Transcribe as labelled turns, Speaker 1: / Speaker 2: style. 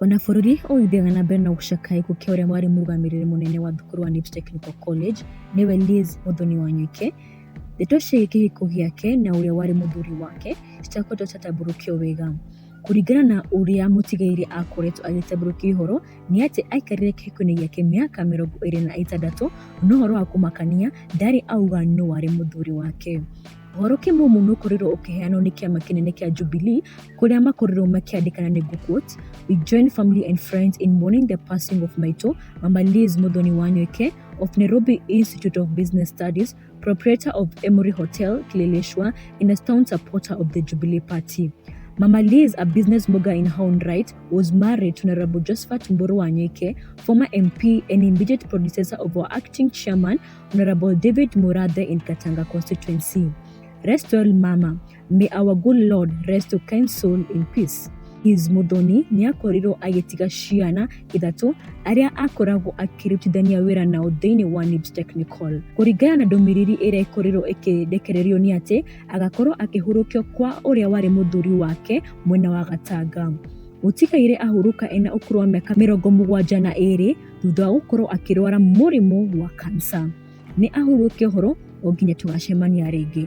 Speaker 1: Ona bũrũri ũgĩthiaga na mbere na gũcakaya gĩkuũ kĩa ũrĩa warĩ mũrũgamĩrĩri mũnene wa thukuru wa NIBS Technical College nĩwe Liz Muthoni Wanyoike, ndeto ciĩgiĩ kĩhiko gĩake na ũrĩa warĩ mũthuri wake citakoretwo ciatambũrũkio wega. Kũringana na ũrĩa mũtigairĩ akoretwo agĩtambũrũkia ũhoro nĩ atĩ aikarire kĩhiko-inĩ gĩake mĩaka 26 no ũhoro wa kũmakania ndarĩ auga nũ warĩ mũthuri wake. Ũhoro kĩmumu nĩ ũkorirwo ũkĩheanwo nĩ kĩama kĩnene kĩa Jubilee kũrĩa makorirwo makĩandĩka na nĩngũ quote, "We join family and friends in mourning the passing of Maitũ, Mama Liz Muthoni Wanyoike of Nairobi Institute of Business Studies, proprietor of Emory Hotel, Kileleshwa, and a staunch supporter of the Jubilee Party. Mama Liz, a business mogul in her own right, was married to Honorable Josephat Mburu Wanyoike, former MP and immediate predecessor of our acting chairman, Honorable David Murathe in Katanga constituency. Rest well, Mama. May our good Lord rest your kind soul in peace." Liz Muthoni nĩ akorirwo agĩtiga ciana ithatũ arĩa akoragwo akĩrutithania wĩra nao thĩinĩ wa NIBS Technical. Kũringana na ndũmĩrĩri ĩrĩa ĩkorirwo ĩkĩrekererio nĩ atĩ agakorwo akĩhurũkio kwa ũrĩa warĩ mũthuri wake mwena wa Gatanga. Mũtigairĩ ahurũka ena ũkũrũ wa mĩaka 72 thutha wa gũkorwo akĩrwara mũrimũ wa kansa. Nĩ ahurũke ũhoro o nginya tũgacemania rĩngĩ.